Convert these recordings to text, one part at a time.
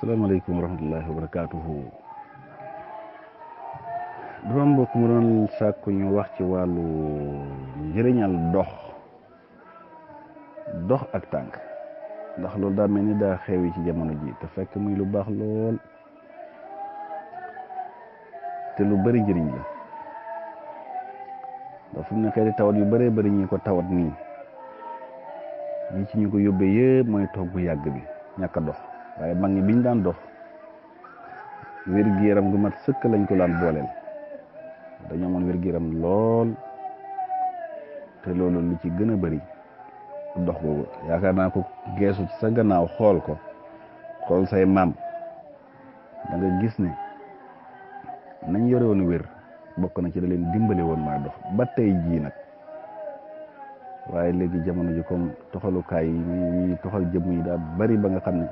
asalaamaaleykum wa rahmatullahi wa barakaatuhu. dafa mbokk mu doon sàkku ñu wax ci wàllu njëriñal dox ak tànk ndax loolu daa mel ni daa xewi ci jamono ji te fekk muy lu baax lool te lu bari njëriñ la ndax fu mu ne xeeti tawat yu bëree bëri ñi ko tawat nii ñi ci ñu ko yóbbee yëpp mooy toog bu yàgg bi ñàkk a dox waaye mag ñi biñ daan dox wér-gu-yaram gu mat sëkk lañ ko daan booleel dañoo amoon wér-gu-yaram lool te loolu li ci gën a bëri dox googu yaakaar naa ko geesu ci sa gannaaw xool say maam da nga gis ne nañ yore woon wér bokk na ci da leen dimbale woon mooy dox ba tey jii nag waaye léegi jamono ji comme toxalukaay yi ñuy toxal jëmm yi daa bari ba nga xam ne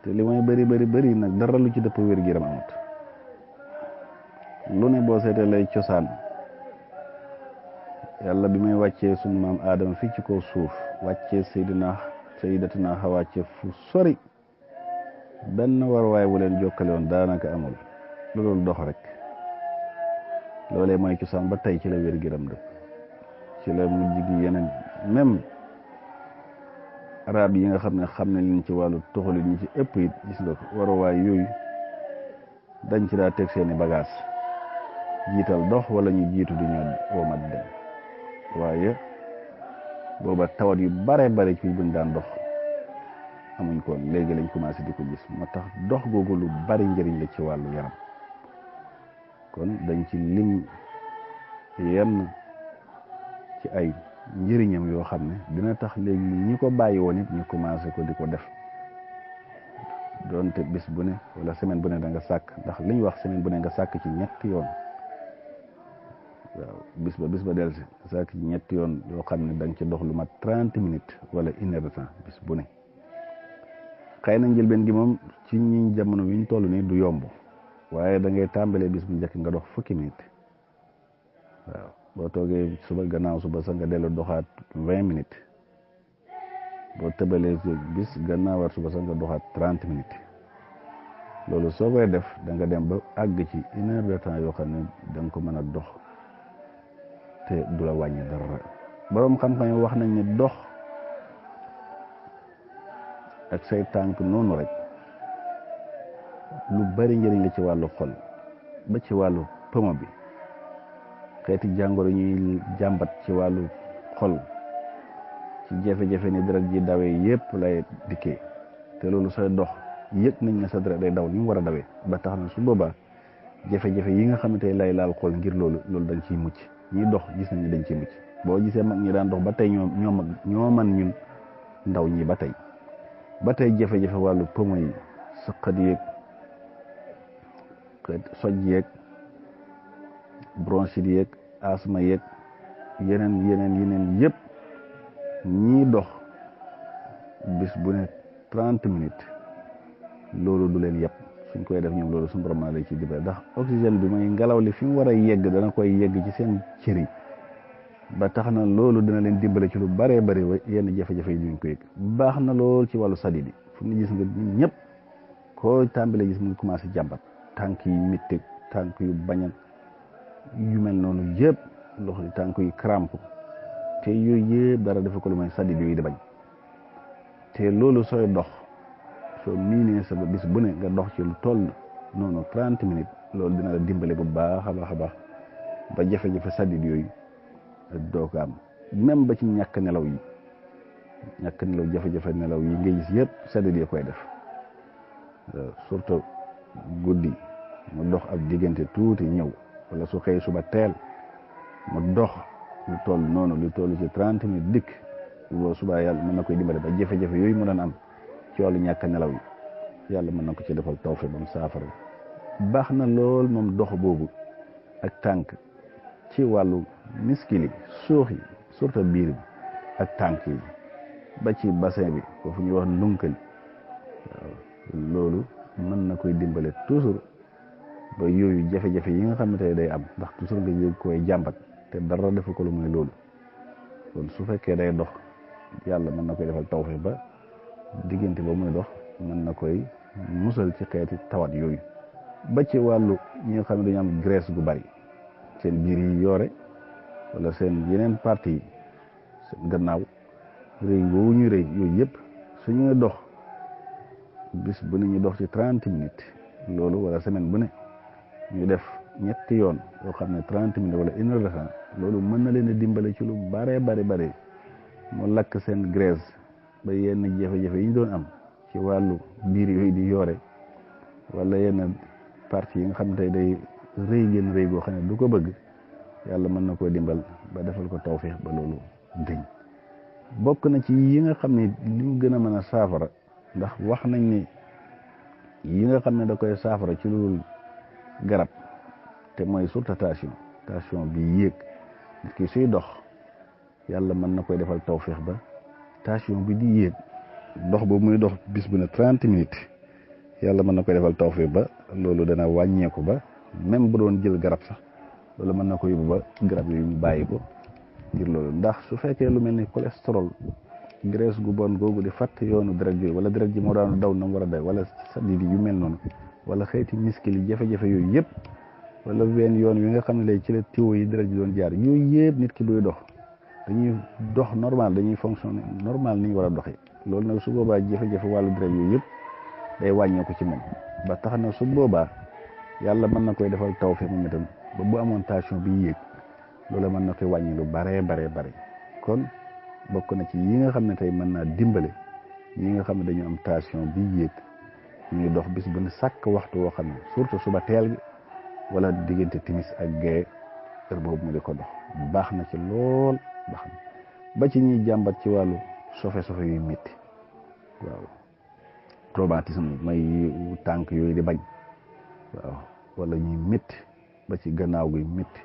te li may bari nag dara lu ci dëpp wér-gu-yaram amut lu ne boo seetee lay cosaan yàlla bi may wàccee sunu maam aadama fii ci kaw suuf wàccee sayyidatuna Hawa wàccee fu sori benn war waay bu leen jokkale woon daanaka amul lu dul dox rek loolee mooy cosaan ba tey ci la wér-gu-yaram dëpp ci la mujj gi yeneen même arab yi nga xam ne liñ ci wàllu toxali ñi ci ëpp it gis nga ko waruwaay yooyu dañ ci daa teg seeni bagage jiital dox wala ñu jiitu di ñoo womat dem waaye booba tawat yu bare ci buñ daan dox amuñ ko léegi lañ commencé di ko gis moo tax dox googu lu bari njëriñ la ci wàllu yaram kon dañ ci lim yenn ci ay njëriñam yoo xam ne dina tax léegi ñi ko bàyyi woon it ñu commencé ko di ko def doonte bis bu ne wala semaine bu ne da nga sàkk ndax li ñu wax semaine bu ne nga sàkk ci ñetti yoon waaw bis ba del si sàkk ci ñetti yoon yoo xam ne da nga ci dox lu mat 30 minutes wala 1 heure de temps bis bu ne xëy na njëlbeen gi moom ci ñi jamono wi ñu toll nii du yomb waaye da ngay tàmbalee bis bu njëkk nga dox fukki minutes waaw boo toogee suba gannaaw suba sax nga dellu doxaat 20 minutes boo tëbalee bis gannaawaat suba sax nga doxaat 30 minutes loolu soo koy def da nga dem ba àgg ci 1 heure de temps yoo xam ne da nga ko mën a dox te du la wàññi dara boroom xam-xam yi wax nañ ne dox ak say tànk noonu rek lu bari njëriñ la ci wàllu xol ba ci wàllu pëma bi xeeti jàngoro ñuy jàmbat ci wàllu xol ci jafe-jafe ni deret ji dawee yépp lay dikkee te loolu sooy dox yëg nañ ne sa deret day daw ni mu war a dawee ba tax na su boobaa jafe-jafe yi nga xamante lay laal xol ngir loolu dañ ciy mucc ñiy dox gis nañ ne dañ ciy mucc boo gisee mag ñi daan dox ba tey ñoo man ñun ndaw ñi ba tey jafe-jafe wàllu pomo yi sëqat yeeg soj yeeg bronchite yeeg asma yeeg yeneen yëpp ñii dox bis bu ne 30 minutes loolu du leen yëpp suñ koy def ñoom loolu suñu borom lay ci dimbale ndax oxygène bi mooy ngelaw li fi mu war a yegg dana koy yegg ci seen cër yi ba tax na loolu dina leen dimbale ci lu bëree bëri yenn jafe-jafe yi duñ ko yëg baax na lool ci wàllu sadid yi fu mu ne gis nga ñun ñëpp koo tàmbalee gis mu ngi commencé jàmbat tànk yi métti tànk yu bañ yu mel noonu yëpp loxo tànk yi crampe te yooyu yëpp dara dafa ko lu may sadid yooyu di bañ te loolu sooy dox soo miinee sa bis bu ne nga dox ci lu toll noonu 30 minutes loolu dina la dimbale bu baax a baax ba jafe-jafe sadid yooyu doo ko am même ba ci ñàkk nelaw jafe-jafe nelaw yi ngay gis yëpp sadid yi koy def surtout guddi mu dox ab diggante tuuti ñëw wala su xëy suba teel mu dox lu toll noonu lu toll ci 30 minutes dikk boo suba yàlla mën na koy dimbale ba jafe-jafe yooyu mu daan am ci wàllu ñàkk nelaw yi yàlla mën na ko ci defal tawfeex ba mu saafara baax na lool moom dox boobu ak tànk ci wàllu miskili suux yi surtout biir bi ak tànk yi ba ci bassin bi foofu ñuy wax ndunkal waaw loolu mën na koy dimbale toujours ba yooyu jafe-jafe yi nga xamante ne day am ndax toujours nga yëg koy jàmbat te dara defu ko lu muy loolu kon su fekkee day dox yàlla mën na koy defal tawfeex ba diggante ba muy dox mën na koy musal ci xeeti tawat yooyu ba ci wàllu ñi nga xam ne dañu am graisse gu bari seen biir yi yoore wala seen yeneen partie yi seen gannaaw rëy woowu ñu rëy yooyu yëpp suñuy dox bis bu ne ñu dox ci 30 minutes loolu wala semaine bu ne ñu def ñetti yoon yoo xam ne 30 minutes wala 1 heure de temps loolu mën na leen a dimbale ci lu bare mu lakk seen graisse ba yenn jafe-jafe yi ñu doon am ci wàllu biir yooyu di yoore wala yenn partie yi nga xam ne tey day rëy génn rëy goo xam ne du ko bëgg yàlla mën na koo dimbal ba defal ko tawfeex ba loolu dëñ bokk na ci yi nga xam ne li mu gën a mën a saafara ndax wax nañ ni yi nga xam ne da koy saafara ci loolu garab te mooy surtout tension bi yéeg nit ki suy dox yàlla mën na koy defal tawfeex ba tension bi di yéeg dox ba muy dox bis bu ne 30 minutes yàlla mën na koy defal tawfeex ba loolu dana wàññeeku ba même bu doon jël garab sax loolu mën na ko yóbbu ba garab yooyu mu bàyyi ko ngir loolu ndax su fekkee lu mel ni cholestérol graisse gu bon googu di fàtt yoonu deret yooyu wala deret ji moo daanu daw na mu war a day wala saddi yu mel noonu wala xeeti miskil yi jafe-jafe yooyu yëpp wala wenn yoon wi nga xam ne léegi ci la tiwo yi deret ji doon jaar yooyu yëpp nit ki buy dox dañuy dox normal dañuy fonctionner normal ni ñu war a doxee loolu nag su boobaa jafe-jafe wàllu deret yooyu yëpp day wàññeeku ci moom ba tax na su boobaa yàlla mën na koy defal tawfeex moom itam ba bu amoon tension bi yéeg loolu mën na koy wàññi lu bare kon bokk na ci yi nga xam ne tey mën naa dimbale ñi nga xam ne dañu am tension bi yéeg ñuy dox bis bu ne sàkk waxtu woo xam ne surtout suba teel gi wala diggante timis ak gee heure boobu mu di ko dox baax na ci lool baax na ba ci ñuy jàmbat ci wàllu sofe yuy métti waaw traumatisme may tànk yooyu di bañ waaw wala ñuy métti ba ci gannaaw guy métti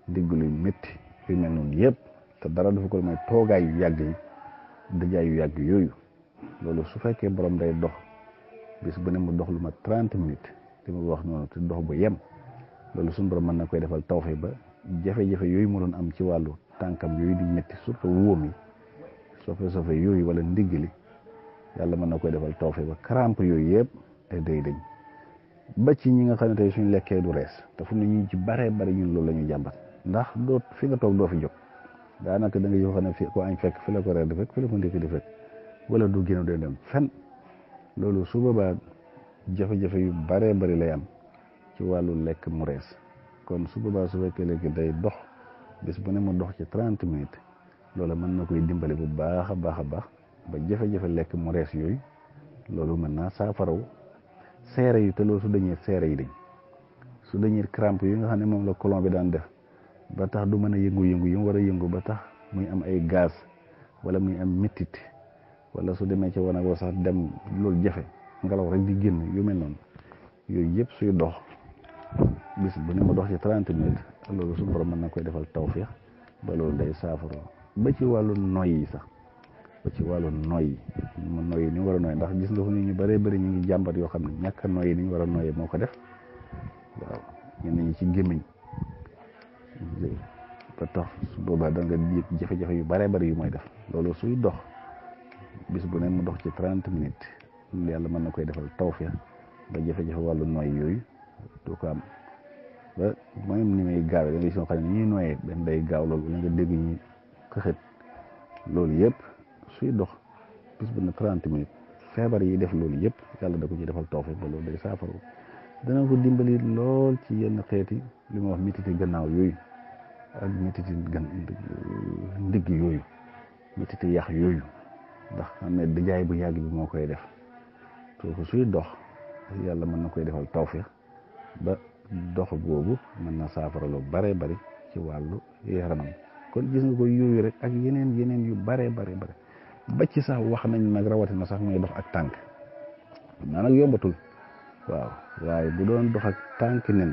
digg luy métti yu mel noonu yëpp te dara dafa ko may toogaay yu yàgg yi dëjaay yu yàgg yooyu loolu su fekkee borom day dox bis bu ne mu dox lu ma 30 minutes li ma wax noonu te dox bu yem loolu suñu borom mën na koy defal tawfeex ba jafe-jafe yooyu mu doon am ci wàllu tànkam yooyu di métti surtout wóom yi sofe yooyu wala ndigg li yàlla mën na koy defal tawfeex ba crampe yooyu yëpp ay day dañ ba ci ñi nga xam ne tey suñ lekkee du rees te fu mu ne ñu ci bare ñun loolu la ñuy jàmbat ndax doo fi nga toog doo fi jóg daanaka da nga yoo xam ne fi ko añ fekk fi la ko reer di fekk fi la ko ndékki di fekk wala du génn doo dem fen loolu su boobaa jafe-jafe yu bare lay am ci wàllu lekk mu rees kon su boobaa su fekkee léegi day dox bis bu ne mu dox ci 30 minutes loolu mën na koy dimbale bu baax a baax ba jafe-jafe lekk mu rees yooyu loolu mën naa saafaraw seere yi te loolu su dañee seere yi dañ su dañee crampe yi nga xam ne moom la colon bi daan def ba tax du mën a yëngu-yëngu yi mu war a yëngu ba tax muy am ay gaz wala muy am métit wala su demee ci wanag wa sax dem loolu jafe ngelaw rek di génn yu mel noonu yooyu yëpp suy dox bis bu ne mu dox ci 30 minutes loolu su borom mën na koy defal tawfeex ba loolu day saafara ba ci wàllu noy yi sax ba ci wàllu noy yi ni war a noy ndax gis nga fu ni ñu bëree bëri ñu ngi jàmbat yoo xam ne ñàkk a noy ni ñu war a noyee moo ko def waaw ñenn ñi ci gémmiñ ba tax su boobaa da nga yëg jafe-jafe yu bëree bëri yu mooy def loolu suy dox bis bu ne mu dox ci 30 minutes yàlla mën na koy defal tawfeex ba jafe-jafe wàllu noy yooyu du ko am ba moom ni may gaawee da ngay soo xam ne ñuy noyee benn day gaaw loolu wala nga dégg ñu këxët loolu yëpp suy dox bis bu ne 30 minutes feebar yi def loolu yëpp yàlla da ko ci defal tawfeex ba loolu day saafara dana ko dimbali lool ci yenn xeeti li ma wax mititi gannaaw yooyu ak mititi ndigg yooyu mititi yax yooyu ndax xam ne dijaay bu yàgg bi moo koy def kooku suy dox yàlla mën na koy defal tawfeex ba dox boobu mën na saafara lu bare ci wàllu yaramam kon gis nga ko yooyu rek ak yeneen yu bare ba ci sax wax nañ nag rawatina sax ngay dox ak tànk naa nag yombatul waaw waaye bu doon dox ak tànk nen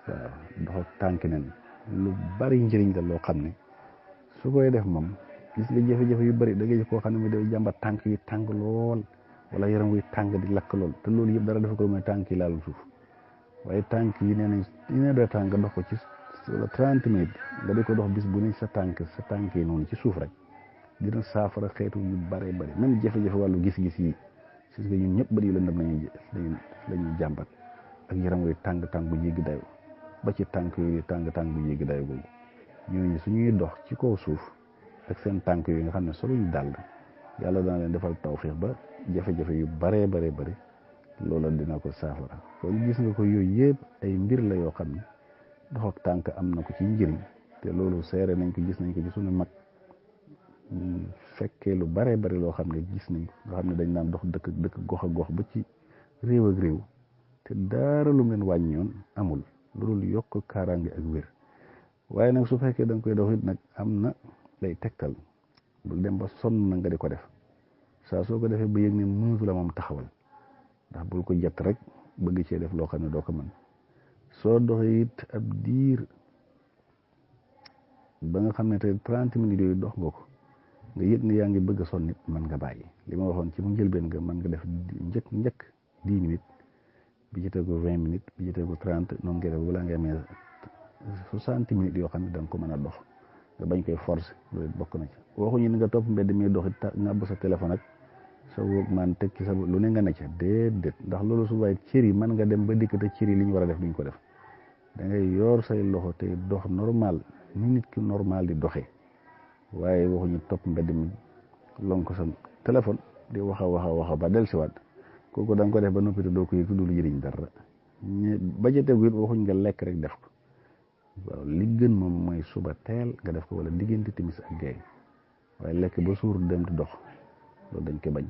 waaw dox ak tànk nen lu bari njëriñ la loo xam ne su koy def moom gis nga jafe-jafe yu bari da ngay koo xam ne mu day jàmbat tànk yi tàng lool wala yaram wuy tàng di lakk lool te loolu yëpp dara dafa ko mooy tànk yi laalul suuf waaye tànk yi nee nañ une heure de temps nga dox ko ci wala 30 minutes nga di ko dox bis bu ne sa tànk yi noonu ci suuf rek dina saafara xeetu yu bare même jafe-jafe wàllu gis-gis yi parce que ñun ñëpp bët yi lëndëm lañuy jàmbat ak yaram way tàng bu jéggi dayo ba ci tànk yooyu tàng bu jéggi dayo googu ñooñu suñuy dox ci kaw suuf ak seen tànk yooyu nga xam ne soluñu dàll yàlla dana leen defal tawfiix ba jafe-jafe yu bare loola dina ko saafara kon gis nga ko yooyu yëpp ay mbir la yoo xam ne dox ak tànk am na ko ci njëriñ te loolu seere nañ ko gis nañ ko ci suñu mag fekkee lu bare loo xam ne gis nañ ko nga xam ne dañ naan dox dëkk gox ak gox ba ci réew ak réew te dara lu leen wàññoon amul loolu yokk kaaraange ak wér waaye nag su fekkee da nga koy dox it nag am na lay tegtal bul dem ba sonn na nga di ko def saa soo ko defee ba yëg ne mënatu la moom taxawal ndax bul ko jett rek bëgg cee def loo xam ne doo ko mën soo doxee it ab diir ba nga xam ne te 30 minutes yooyu dox nga ko nga yëg ne yaa ngi bëgg a sonn nit mën nga bàyyi li ma waxoon ci mu njëlbeen nga mën nga def njëkk 10 minutes bi ci tegu 20 minutes bi ci tegu 30 noonu ngay def wala ngay amee 60 minutes yoo xam ne da nga ko mën a dox nga bañ koy forcer loolu bokk na ci waxuñu ni nga topp mbedd mi dox it ngàbb sa téléphone ak sa wóog man teg ci sa lu ne nga ne ca déedéet ndax loolu su waay cër yi mën nga dem ba dikk te cër yi li ñu war a def duñ ko def da ngay yor say loxo te dox normal ni nit ki normal di doxee waaye waxuñu topp mbedd mi lonk sa téléphone di waxa ba dellusiwaat kooku da nga ko def ba noppi te doo ko yëg dul jëriñ dara ba ca tegu it waxuñ nga lekk rek def ko waaw li gën moom mooy suba teel nga def ko wala diggante timis ak gay waaye lekk ba suur dem di dox loolu dañ koy bañ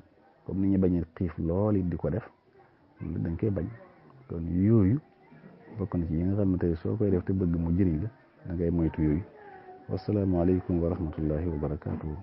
comme ni ñu bañ a xiif lool it di ko def loolu dañ koy bañ kon yooyu bokk na ci yi nga xam ne tey soo koy def te bëgg mu jëriñ la da ngay moytu yooyu wasalaamaaleykum wa rahmatullahi wa barakaatuhu